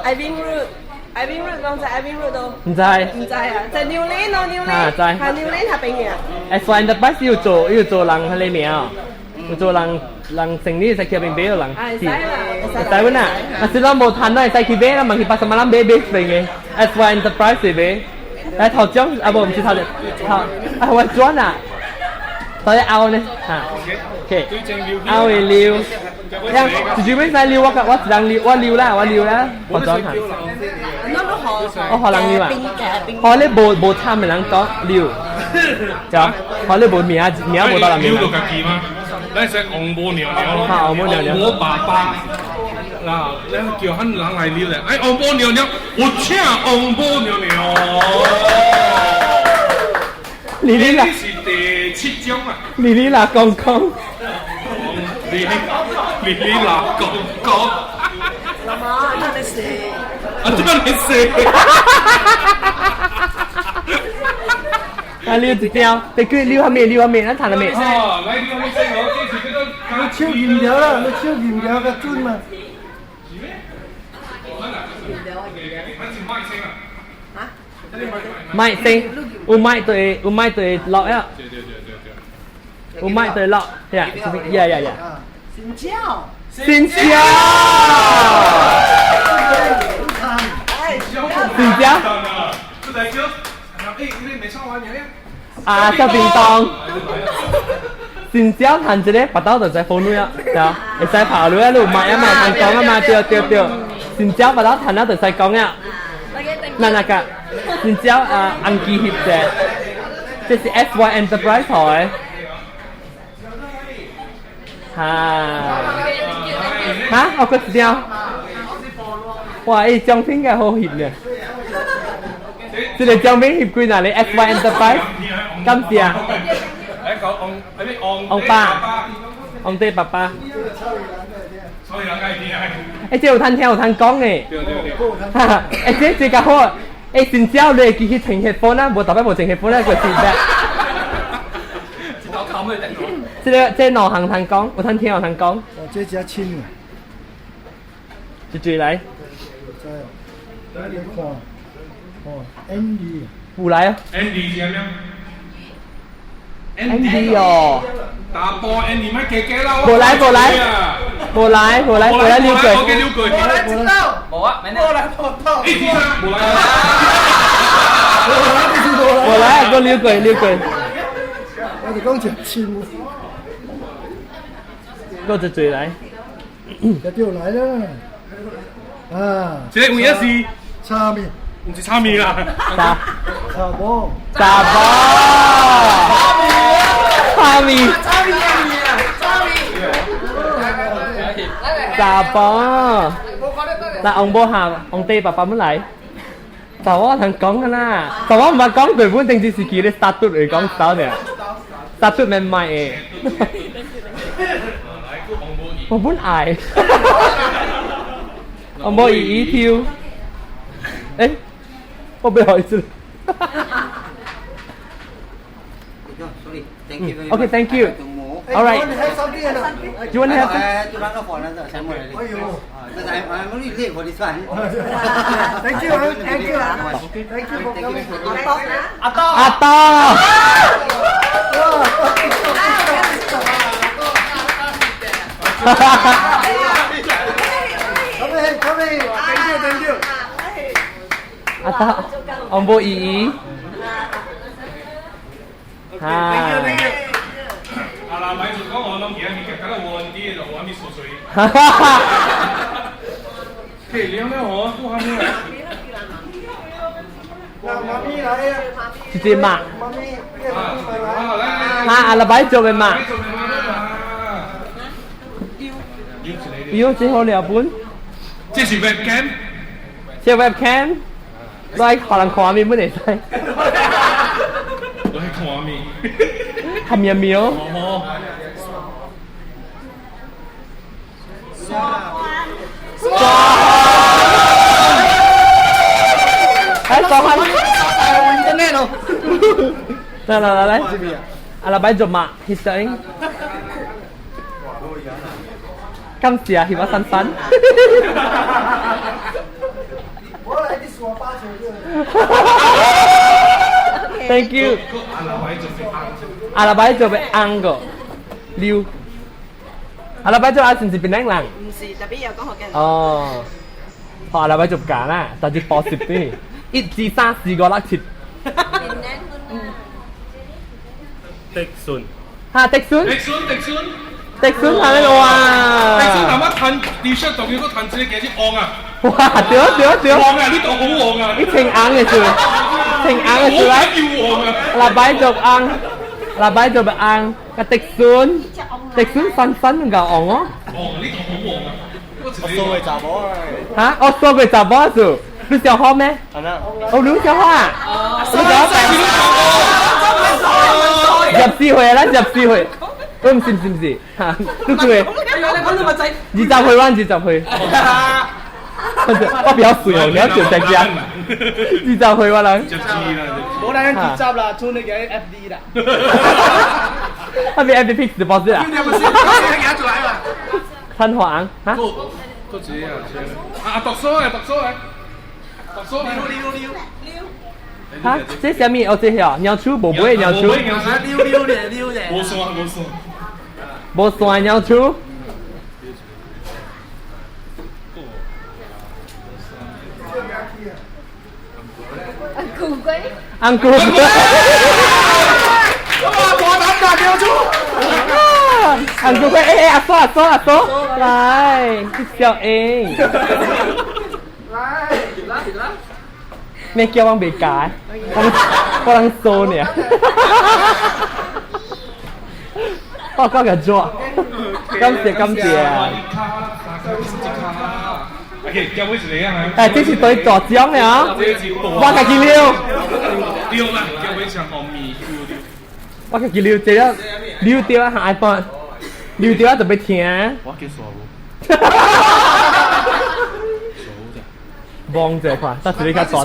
Irving Road。Irving Road 講在 Irving Road 度。毋知。毋知啊，在 New Lane 咯，New Lane。啊，知。係 New Lane 下邊嘅。 SY Enterprise 要做要做人喺裏面哦，要做人人生理使去邊買人。會使啦，會使阮啊，若是咱無趁，咱會使去買，咱問去八十萬咱買買邊嘅 SY Enterprise 是買。來頭獎啊，無毋是頭獎，頭啊我轉啊，頭一拗呢嚇，OK，拗會溜，呀，自己免使溜，我我一人溜，我溜啦，我溜啦，我轉下。我予人溜啊，予你無無參的人講溜，對啊，予你無名名無到人名。溜到家己嗎？咱說王母娘娘咯，王母娘娘，王母爸爸。嗱，你叫恁人來溜咧，哎，王母娘娘，我請王母娘娘。你你啦，是第七種啊。你你啦，公公。你你你啦，公公。媽媽，這你死。啊，這你死。啊，溜一條，別叫溜下面，溜下面，咱彈下面。哦，來溜下面先，我這是叫做。你手銀條啦，你手銀條較準嘛。麥聲，有麥對，有麥對落呀。有麥對落，呀，呀呀呀。新椒。新椒。新椒。啊，小叮當。新椒彈一个，腹肚就知風女啊，對啊，會使跑落啊，你有麥啊嘛，通講啊嘛，對對對。新椒腹肚彈了就使講啊。那那個？新椒啊，紅旗翕者，這是 SY Enterprise 的。哈？哈？我閣一張。哇！伊獎品個好翕呢。這個獎品翕幾若個 SY Enterprise？感謝。王爸，王爹爸爸。欸，這有通聽有通講的。哈哈，欸，這這較好。欸，新椒你會記去穿 headphone 啊？無特別無穿 headphone 啊，個 feedback。這個這兩項通講，有通聽有通講。哦，這真深啊！一追來。知哦，你看，哦，Andy。有來啊？Andy 是啥物？Andy 哦。大波 Andy 咪加加啦！無來無來，無來無來無來溜過。我溜過。無來知道。無啊，無來無到。一直啊，無來。無來，我溜過溜過。我就講真深。我就追來。就叫來啦。啊。這個有影是炒麵，毋是炒麵啦。啥？炒粿。炒粿。炒麵。炒麵啊！炒麵。炒粿。嗱，王母下，王爹爸爸們來。就我通講啦，就我毋捌講過，本定只是記咧殺嘟來講走爾，殺嘟免買的。我本愛。王母姨姨抽。欸，我不好意思。 Sorry, thank you very much. Okay, thank you. All right. You want to have something or not? Do you want to have I have to run off for another assignment already. Because I'm only late for this one. Thank you, thank you. Thank you for coming. 阿東。阿東。哈哈哈。 Come in, come in. Thank you, thank you. 阿東，王母姨姨。 Thank you, thank you. 啊啦，咪就講我諗其他物件，敢若無問題就無啥物數水。哈哈哈！嘿，了了哦，不喊你來。媽咪來啊！直接罵。媽咪，媽咪來。哈，阿拉擺做嘅嘛。喲，這好了本。這是 webcam。這 webcam，來可能看面本會使。來看面。含喵喵。哦。刷。哎，刷翻。來來來來，阿拉擺做嘛？翕相。感謝，翕我珊珊。我來啲數巴 Thank you。阿拉擺做俾紅個，溜。阿拉擺做阿是唔是檳榔人？唔是，特別有講學嘅。哦，學阿拉擺做假啦，但是報十啲，一至三四五六七。迪順。哈，迪順。迪順，迪順。迪順係咩哇？迪順頭媽趁 T 恤，仲要嗰趁自己幾支旺啊！哇，對對對！旺啊！呢度好旺啊！你挺硬嘅事，挺硬嘅事啦。好緊要旺啊！嗱，擺做硬，嗱擺做硬，個迪順，迪順新新夠旺哦。旺呢度好旺啊！我數過查某啊！嚇，我數過查某數，你小學咩？哦，你小學啊？你小學？24歲啦，24歲。唔是唔是唔是，嚇，你幾歲？20歲，我20歲。我比較水哦，你要做大家。20歲我人。冇人二十啦，剩你個 FD 啦。係咪 FD fix deposit 啊？陳華嚇？個字啊，啊讀書啊，讀書啊，讀書。溜溜溜溜。嚇？這啥物？哦，這是哦，鳥鼠無尾鳥鼠。溜溜咧，溜咧。無線無線。無線鳥鼠。紅龜。紅龜。哇！大膽大鳥鼠。紅龜，哎阿嫂阿嫂阿嫂，來，小英。來來來。咩叫我未改？我人傻呢。我講個做，感謝感謝。 OK，交尾一個啊！哎，這是對大獎了，我家己溜。對啦，交尾上方面。我家己溜這個，溜掉啊下 iPhone，溜掉啊特別聽。我叫傻望者看，但是你較大隻。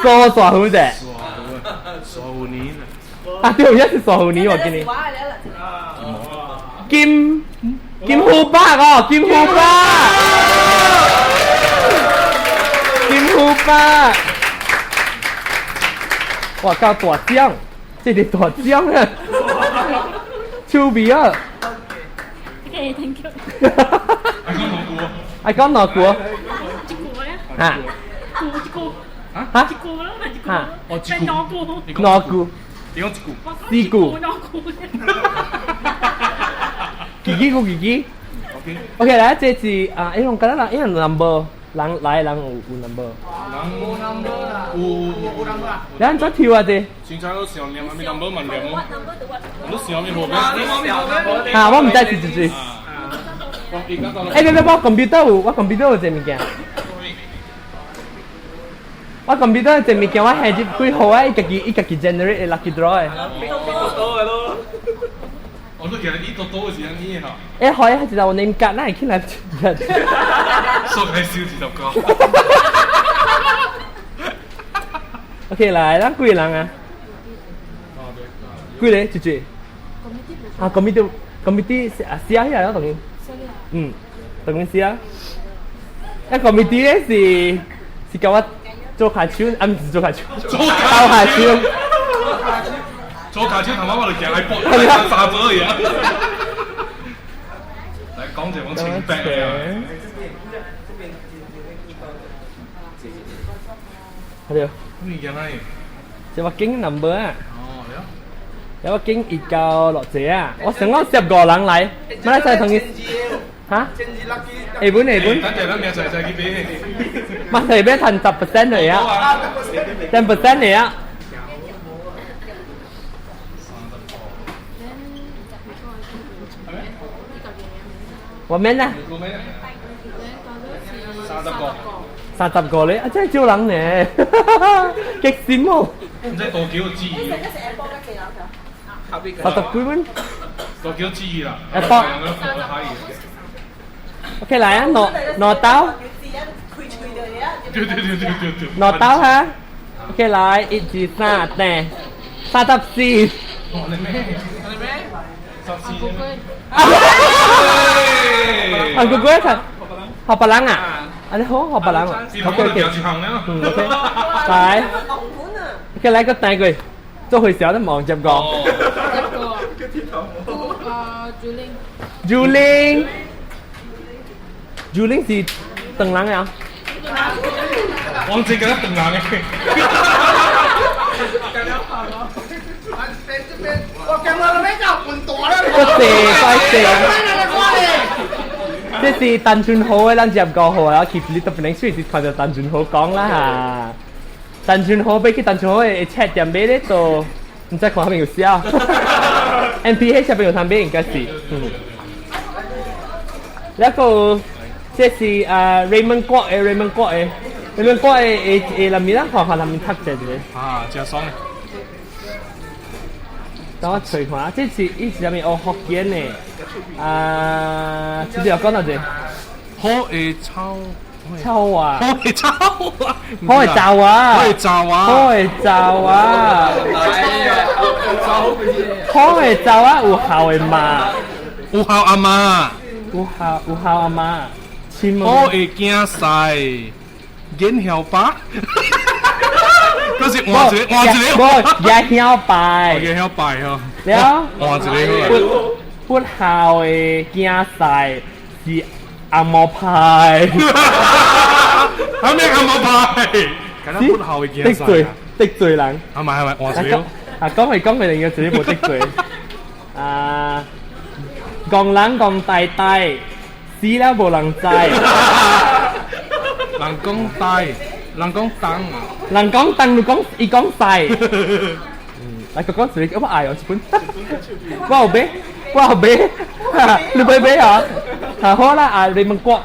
傻傻虎者。傻虎年啊！對，也是傻虎年，我記得。金金虎伯哦，金虎伯，金虎伯，哇！夠大獎，這個大獎啊，手尾啊。 OK，thank you。愛講兩句。一句啊。啊。一句。啊？一句咯，一句。啊。哦，一句。兩句。兩句。你講一句。四句。兩句。幾幾個幾幾？OK，來，這是啊，因為剛才人，因為 number，人來人有 number。人有 number 啦。有 number 啊？你按怎抽啊？這？現在都想念，咪 number 問念哦。我都想咪無咩。啊，我毋知是幾幾。哎，別別，我 computer 有，我 computer 有這物件。我 computer 這物件，我下入幾號啊？伊家己伊家己 generate lucky draw 的。我都記得你多多的時陣呢嚇。哎，好呀，一個我 name card，那會起來。說開燒二十個。 OK，來，咱幾個人啊？幾個？姐姐。啊，committee committee 啊，寫起來咯，當然。嗯，當然寫。啊，committee 咧是是叫我做下手，啊，毋是做下手，做下手。左卡手，頭媽我就行來搏，三波而已。來講者講清白啊！係對。咩嘢嚟？這我經 number 啊。哦，對啊。有我經一九六者啊，我想講15人來，馬來西亞同伊嚇？下本下本。等陣咱明仔再去買。馬來買趁10% 嚟啊，10% 嚟啊。我免啦。 30個。 30個咧，啊真係少人呢，激閃喎。唔知多幾個字？30幾蚊。多幾個字啦？ Apple。OK 來啊，攞攞刀。對對對對對對。攞刀哈。OK 來，一二三，等，34。你咩？你咩？14。啊，哥哥一齊，學白人啊？啊你好，學白人啊？OK OK。嗯 OK。來。OK 來個帶過，做回小都望接個。朱玲。朱玲。朱玲是鄧人啊？我只記得鄧人嘅。個謝快謝。這是單純好嘅，咱接個號啊，其實你特別能雖是看到單純好講啦嚇。單純好，欲去單純好嘅車店買咧做，唔知看下面有寫。NPH 下邊有通買應該是。嗯。那個這是啊 Raymond 國嘅 Raymond 國嘅 Raymond 國嘅嘅嘅裡面啦，看看裡面讀者一個。啊，真爽！等我揣看，這是伊是啥物？哦，福建的。啊，直接講到這。好會炒。臭啊！好會炒啊！好會走啊！好會走啊！好會走啊！好會走啊！有孝的媽，有孝阿媽，有孝有孝阿媽。好會驚屎，眼曉爸。嗰是換一個，換一個，無也曉拜，也曉拜吼。了，換一個。不孝的囝婿是紅毛派。係咩紅毛派？敢若不孝的囝婿。得罪得罪人。係咪係咪換一個？啊，講嚟講去，應該自己無得罪。啊，戇人戇大大，死了無人知。人講大，人講東。人講東，你講伊講西。嗯，來講講一個，我愛哦，一本。我有買，我有買，你買買啊？啊好啦，啊你問我，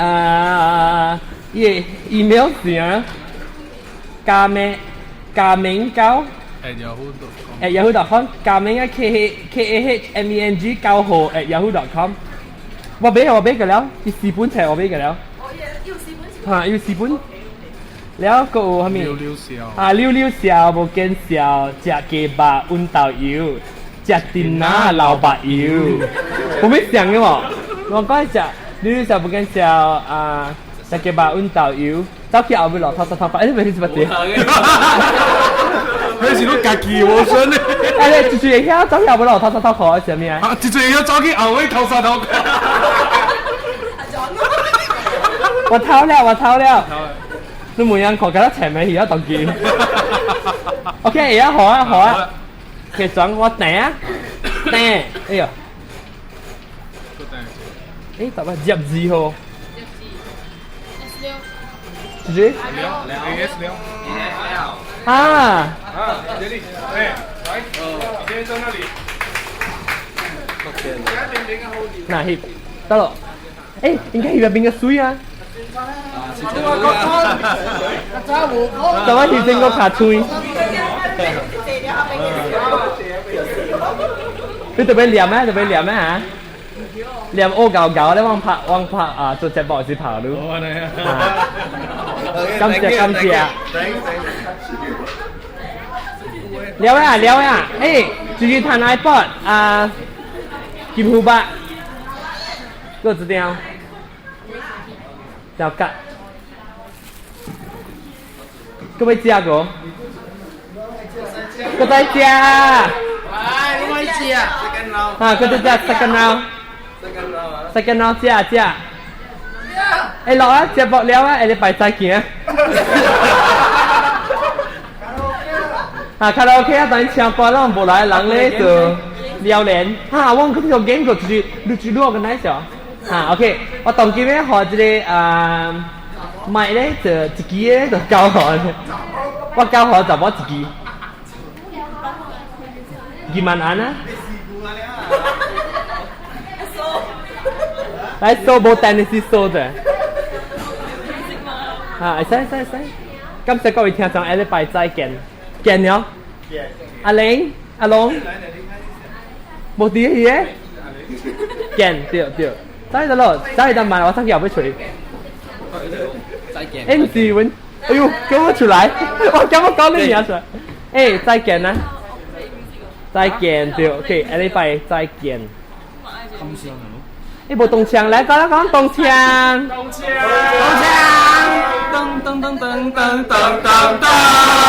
啊，伊個 email 是啊，加名加名九。 @yahoo.com。 @yahoo.com，加名啊 K K A H M E N G 9號 @yahoo.com。我買我買個了，伊四本冊我買個了。嚇，有四本。了，閣有啥物？溜溜笑。啊，溜溜笑，無見笑，食雞肉溫豆油，食甜仔流目油。有咩想的無？我講食溜溜笑無見笑啊，食雞肉溫豆油，走去後尾落頭頭頭髮，哎，你袂是乜嘢？彼是你家己無信的。哎，你一喙會曉走去後尾落頭頭頭殼是啥物啊？啊，一喙會曉走去後尾頭三頭殼。我偷了，我偷了。你每樣看敢若前面去啊，當機。OK，會啊，好啊，好啊。起床我訂啊，訂，哎呀。哎，咋辦？入字號。是不是？ S 六。啊。啊，這裡，哎，來，你先在那裡。那翕得咯。哎，應該翕入邊個水啊？怎麼翕成個卡喙？你特別念咩？特別念咩嚇？念烏搞搞咧，我拍我拍啊，做節目時拍你。感謝感謝。了啊了啊！哎，繼續彈 iPod 啊，金虎八，個一張。就吉，閣欲食無？閣再食。哎，你愛食。啊，閣再食 second round。second round 食食。哎，落啊，食薄了啊，下禮拜再見。啊，卡拉 OK 啊，等唱歌攏無來人咧就撩連。哈，我去做演過，就是你就是 organize 哦。啊，OK，我當今咧，予這個啊麥咧就一支咧就交予，我交予查某一支，2萬銀啊！來數無等你是數的。啊，會使會使會使。感謝各位聽眾，下禮拜再見。見了。阿玲、阿龍，無佇去的。見，對對。再得咯，再得慢，我先後要吹。再見。欸，毋是阮，哎呦，叫我出來，我感覺講你名出來。欸，再見啦。再見，對，OK，下禮拜再見。欸，無動槍，來講啦講動槍。動槍。動槍。噔噔噔噔噔噔噔噔。